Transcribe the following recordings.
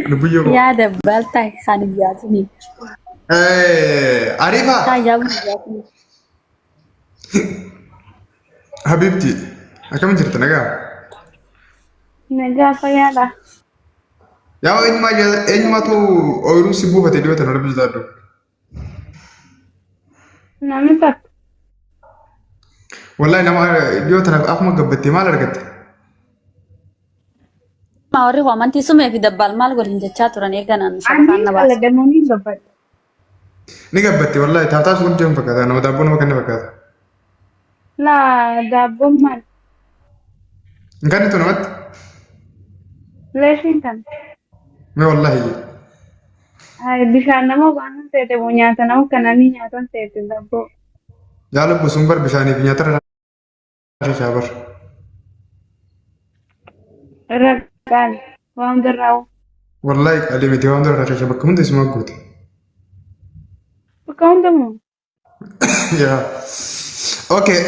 Lubbuyyoo koo. Yaa dabbaal taa'e kan iyyaatuni. Ariifaa. Taa yaabun iyyaatuni. Habibti akkam jirta nagaa? Nagaa fayyaadha. Yaa eenyumaa eenyumaatu ooyiruu si buufate dhiyoo tana rabbi sodaadhu. Namni takka. Wallahi nama dhiyoo tana akkuma gabbattee maal argatte? Ma warri koo amantii sumee fi dabbaal maal waliin jechaa turan eeganaan Ani shakkaan na baase. dalagamanii gabbadha. Ni gabbatte wallahi taataas kun jiran fakkaata nama daabboo nama kenna fakkaata. Laa daabboon maal? Hin kennitu namatti? Leeshiin kan. Mee wallahi. Ay bishaan nama baasan seete moo nyaata nama kananii nyaatan seete daabboo. Yaa lubbu sun bar bishaaniif nyaata irraa bar. Irra qaali. Waan hundarraa Wallahi qaalii miti waan dura irraa bakka hunda isuma guute. bakka hundamoo. Yaa. Okay.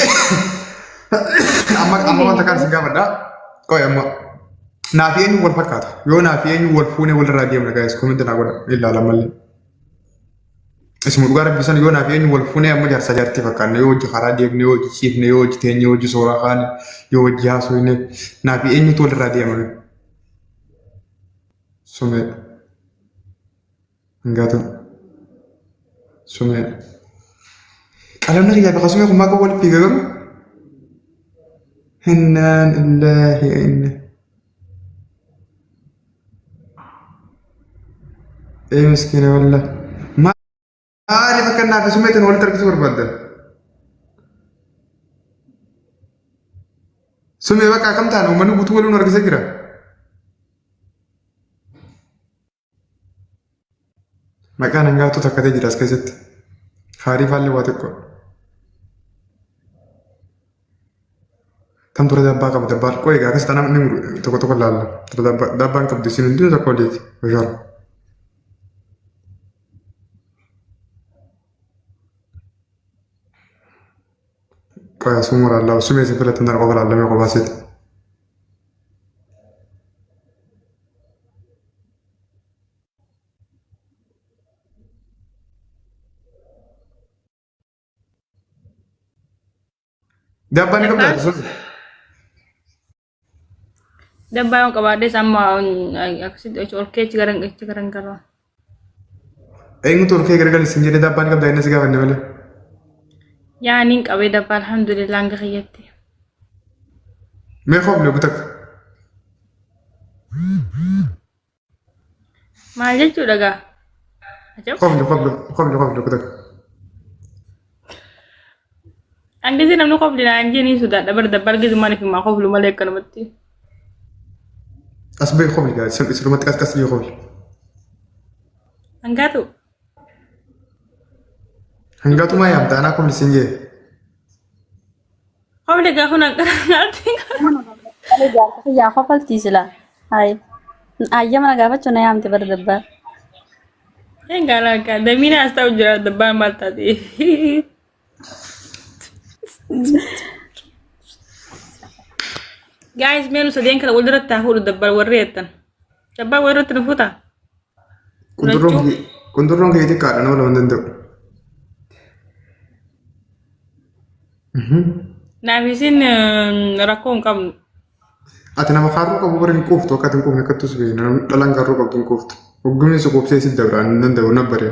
Amma amma wanta kaan isin gaafadha. Qoy amma. Naa fi eenyu wal fakkaata. Yoo naa fi eenyu wal fuunee walirraa deemna guys comment naa godha ilaala mallee. Isuma dhugaa rabbi san yoo naa fi eenyu wal fuunee amma jaarsaa jaartii fakkaanna yoo hojii karaa deemne yoo hojii ciifne yoo hojii teenye yoo hojii sooraa kaane yoo hojii haasofne naa fi eenyutu walirraa deemame. Sumee. Hangaatu. Sumee. Qalamni kiyyaa fi kasumee kun maal walitti fiiga garuu? Innaan illaahi inna. Ee miskiina wallah. Maaliif akka naa fi sumeetiin walitti harkisuu barbaaddan? Sumee bakka akkam taane uummanni guutuu waliin harkisee jira. Maqaan hangaatu takkatee jira as keessatti. Haarii faallee waa xiqqoo. Tam tura dabbaa qaba dabbaa xiqqoo egaa akkas taanaan inni muru tokko tokko laalla. Tura dabbaa dabbaan qabdu isin hundinuu tokko oliiti. Bashaara. Qoya sumura laalla sumee isin filattan tana qofa laallamee qofaa seeti. Dabbaa ni qabdaa sun? Dabbaa yoo qabaadhes amma akkasitti ol keechi garan achi garan gara. Eenyutu ol kee gargar isin jedhee dabbaa ni qabdaa inni si gaafanne malee. Yaa niin qabee dabbaa alhamdulillah hanga kiyyatti. Mee koofne gutakka. Maal jechuudha gaa? Ajab. Kofli kofli kofli kofli kutak. Hangisi namni kofli naan jee ni sodaadha bar dabbal gizummaan if himaa koflu malee akkanumatti. As bee kofli gaa sirrumatti qas qas jee kofli. Hangaatu. Hangaatumaa yaamta anaa kofli siin jee. Kofli gaa kun hanqaraatti. Yaa kofaltii sila. Hayi. Hayyama na gaafachuu na yaamte bara dabbaa. Egaa akka damiina as ta'u jira dabbaan maal taate. Guys, mee nu sadeen kana walirratti haa fuudhu dabbaan warri jettan. Dabbaan walirratti nu fuutaa? Qundurroon kee xiqqaadha nama lama hin danda'u. Naaf isin rakkoo hin qabnu. Ati nama kaarruu qabu bara hin quuftu akka ati hin quufne akkattus beekna namni dhalaan kaarruu qabdu hin quuftu. Hoggumni si quubsee si dabra hin danda'u na bare.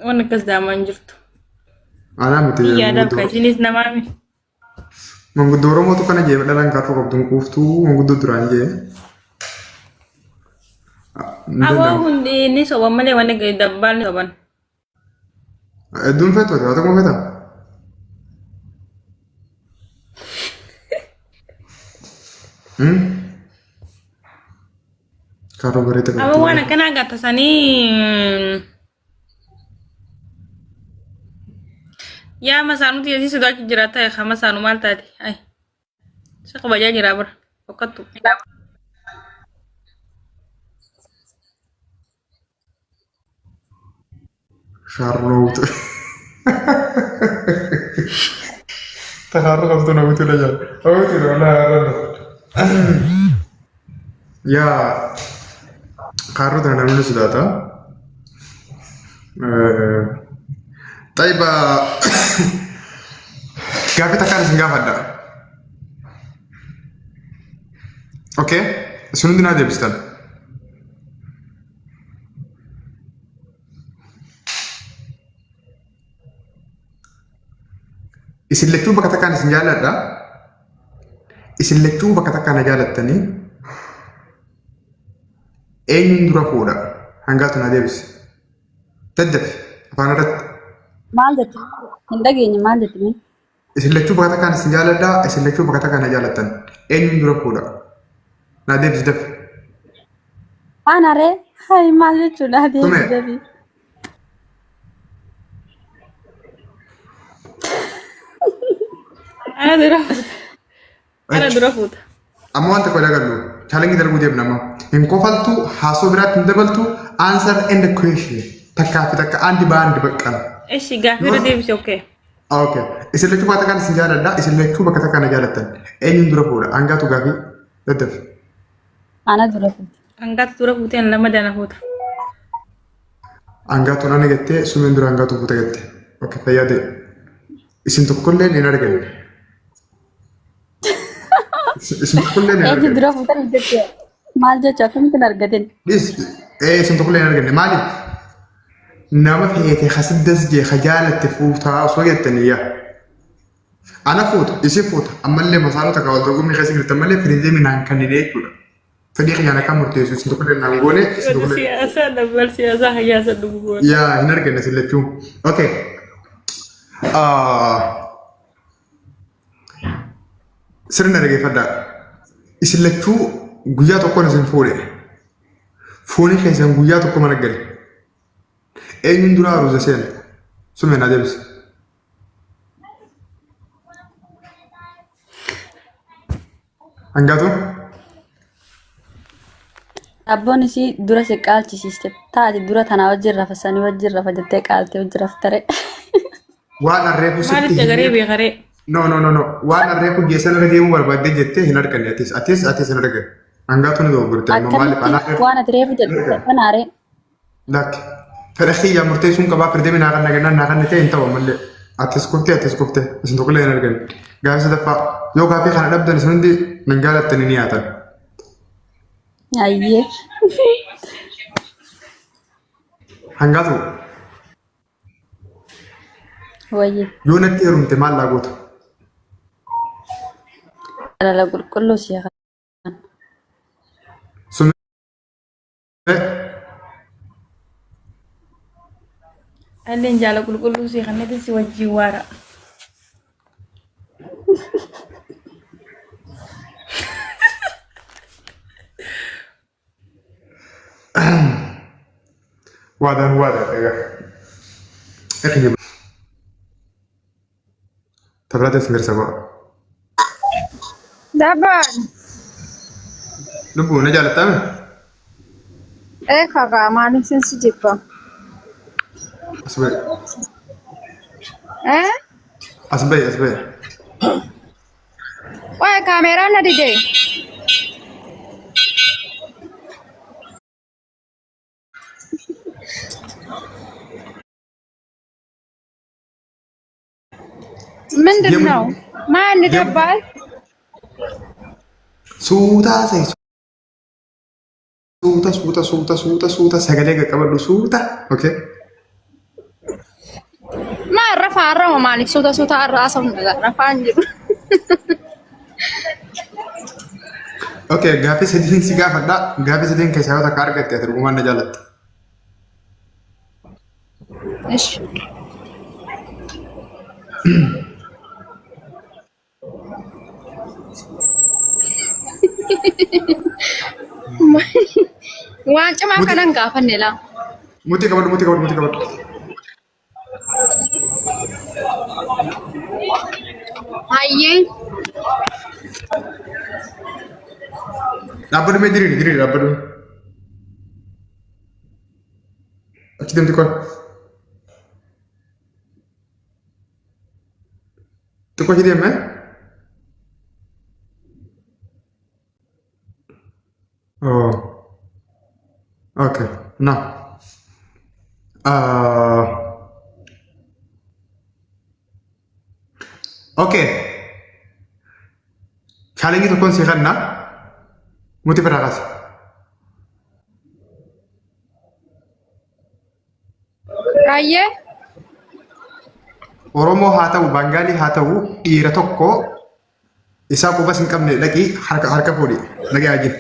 Waan akkas daamaa hin jirtu. Anaa miti Yaadaaf ka isinis namaa miti. Manguddoo Oromootu kana jee dhalaan kaarruu qabdu hin quuftu manguddoo duraan jee. Hin Aboo danda'amu. hundi ni soban malee wanni dabbaan ni soban. Hedduun feetu ati waa tokko feetaa? Kaarroo bareeda Aboo qabdi. waan akkanaa gattasanii yaa masaanuti asii sodaachu jira ta'e ka masaanu maal taate ay si kabajaa jira bira fokkattu. Shaarlootu. Takaarru qabdu na guutuu dha jala. Guutuu dha walaa har'a. Yaa kaarruu tana namni sodaata. Xayyiba gaaffii takkaan isin gaafadha. Okay? Isin hundi naa deebistan. Isin lachuu bakka takkaan isin jaalladha. Isin lachuu bakka takkaan na jaalattanii eenyuun dura fuudha? Hangaatu na deebisi. Daddafi afaan irratti. Maal jette? Hin dhageenye maal jette mee? Isin lachuu bakka takkaan isin jaaladha. Isin lachuu bakka takkaan na jaalattan. Eenyuun dura fuudha? Na deebisi dafi. Ana ree? Hai maal jechuudha Tume. deebi deebi. Ana dura fuuta. Ana dura fuuta. Amma waan tokko dagallu. Challenge darbuu deemna amma. Hin kofaltu, haasoo biraatti hin dabaltu, answer and question. Takkaa fi takka andi baandi baqqana. Eshi gaaffii irra deebisi okay. Okay. Isin lachuu bakka takkaan isin jaaladha. Isin lachuu bakka takkaan na jaalattan. Eenyuun dura fuudha? Hangaatu gaafii daddafi. Ana dura fuute. Hangaatu dura fuutee ani lama dana fuuta. Hangaatuun ana jettee sumeen dura hangaatu fuute jette. Okay, fayyaa ta'e. Isin tokkolleen hin arganne. Isin tokkolleen hin Eenyu arganne. dura fuutan jette? Maal jecha akkamitti hin argatin? Dhis, isin tokkollee hin arganne. Maaliif? Nama feete hasiddas jee ka jaalatte fuutaa osoo jettanii yaa. Ana fuuta, isin fuuta, ammallee masaanota ka wal dorgommii keessa jirtan malee firiizeemii naan kennine jechuudha. Fedhii kiyyaan akka murteessu isin tokkollee naan goone isin tokkollee. Siyaasaa dabbal siyaasaa hayyaasa dhugu goona. Yaa hin arganne isin lachuu. Okay. Sirna dhaggeeffadhaa. Isin lachuu guyyaa tokkoon isin fuudhe. Fuuni keessan guyyaa tokko mana gale. Eenyuun dura aruuza seena? Sumeen adeemsa. Hangaatu? Abboon isii dura si qaalchisiiste. Taati dura tanaa wajjin rafa sanii wajjin rafa jettee qaaltee wajjin raftare. Waan arreefu sitti Maaliif dagaree himee. beekaree? No, no, no, no. Waan arreefu geessan irra deemuu barbaaddee jettee hin arganne atis. Atis, atis hin arganne. Hangaatu ni dogoggorte amma maaliif anaa Akkamitti waan ati reefu jette kanaaree? Lakki. Fedha kiyyaa murteessuun qabaa firdee naa kan nagannaan naa kan ta'e hin ta'u ammallee. Atis kuftee atis kuftee isin tokkollee hin arganne. Gaaffii sadaffaa yoo gaaffii kana dhabdan isin hundi nan jaalattanii ni nyaatan. Ayyee. Hangaatu Wayye. yoo natti heerumte maal laa goota? Jaalala qulqulluu si haa. Sumee Alleen jaala qulqulluu si kannetti si wajjin waara. Waadaan waadaan egaa. Ekijiba. Tabiraatti isin garsa ba'a. Dabaan. Lubbuu na jaalattaame? Ee kakaa maaliif sin si jibba? As ba'i. Eh? As ba'i as ba'i. Waa'ee kaameeraan na dide. ምንድን ነው? ማን ደባል? Suutaa ta'e suuta suuta suuta suuta suuta sagalee qaqqabadhu suuta. Okay. Maal rafaa har'a maaliif suuta suuta har'a haasofna rafaan jiru. Okay, gaaffii sadiin si gaafadha. Gaaffii sadiin keessaa yoo takka argatte ati dhugumaan na jaalatta. እሺ Waan cimaa kanan gaafanne laa. Mutii qabadhu, mutii qabadhu, mutii qabadhu. Hayyee Dhaabbadhu mee diriiri, diriiri dhaabbadhu. Achi deemti qofa. Xiqqoo ishee deemee. Oh. Okay. Na. Okay. Challenge tokkoon si kanna. Muti biraa kaasa. Raayyee. Oromoo haa ta'u, Bangaalii haa ta'u, dhiira tokko isaa qubas hin qabne dhaqii harka fuudhi. Dhaqii haa jiru.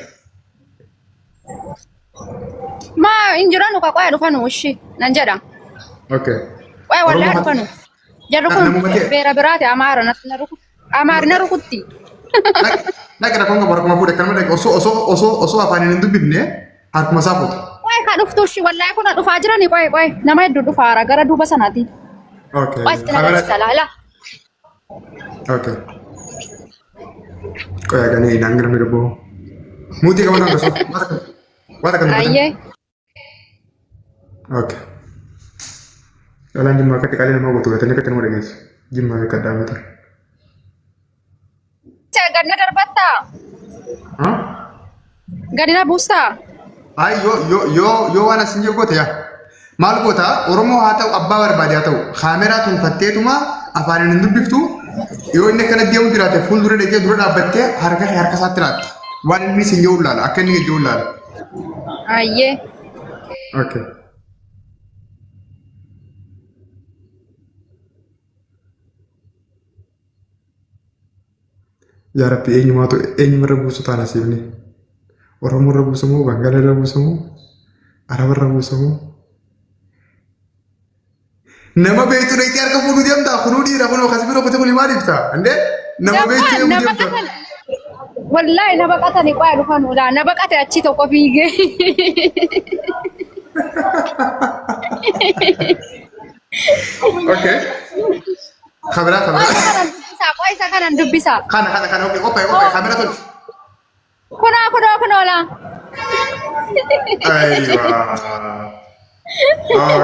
Maa hin jiranu ka qoya dhufanu ishi nan jedha. Okay. Qoya wallaa Oromoo dhufanu. Jarri kun Namuma kee- beera biraati amaara na rukutti. Amaari na rukutti. Dhaqi rakkoon qabu harkuma fuudhe akkanuma dhaqi osoo afaaniin hin dubbifne harkuma isaa fuute. Qoya ka dhuftu ishi wallaahi kun dhufaa jirani qoya qoya nama hedduu dhufaara gara duuba sanaati. Okay. Qoya sitti na agarsiisa laala. Okay. Qoya ganii naan gara mirga boo. Muutii qaban hanga soo. Waan akka Ayyee. Okay. Dhalaan jimmaa akkatti qaalii nama gootu gatanii akkatti nama dhageessu. Jimmaa akka dhaabatan. Ganna darbattaa? Gadi na buustaa? Ay yoo yoo yoo yoo waan asin jiru goote yaa. Maal goota Oromoo haa ta'u abbaa barbaade haa ta'u kaameraa tolfatteetuma afaaniin hin dubbiftu yoo inni akkana deemu jiraate fuuldura dhaqee dura dhaabbattee harka kee harka isaatti laatta. Waan inni sin jiru laala akka inni jiru laala. Ayyee. Okay. Yaa Rabbi eenyumaatu eenyumarra buusu taana siifni. Oromoo irra buusa moo Bangaala irra buusa moo Araba irra buusa moo? Nama beektu dhaqxee harka fuudhuu deemtaa kunuu dhiira kunuu akkasii bira kutee kuni maaliif ta'a? Indee nama beektu Dabaan eeguu na deemta. baqatan. Wallaahi na baqatani qoya dhufanu laa na baqate achi tokko fiigee. Okay. Kameraa Qoya kameraa. isa kanan dubbisaa qoya isa kanan dubbisaa. Kana kana kana okay qophaa'e qophaa'e kameraa tolchi. Kunoo kunoo kunoo laa. Aywa.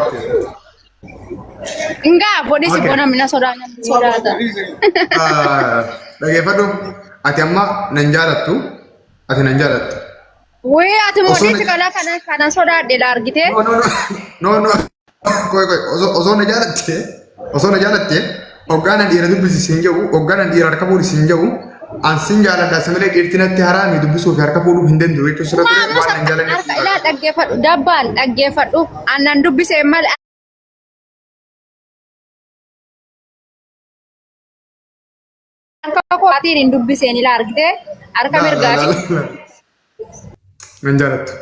Okay. Ngaa bodhisi Okay. bona mina sodaa namni sodaata. Ah, Dhaggeeffadhu. Ati amma nan jaalattu. Ati nan jaalattu. Wee ati Osoo modhisi na- kana kana kana sodaadhe la argitee. No no no no no. Qoy qoy osoo na jaalatte osoo na jaalatte hoggaan an dhiira dubbisi siin jedhu hoggaan an dhiira harka fuudhi siin jedhu an sin jaaladha si malee dhiirti natti haraami dubbisuu fi harka fuudhuu hin danda'u jechuun sirra ture Maammas waan nan jaalanneef harka ilaa dhaggeeffadhu dabbaan dhaggeeffadhu annan dubbisee malee harka kootiin hin dubbiseen ilaa argitee harka Laa laa mirgaatiin. laa laa. Nan jaalattu.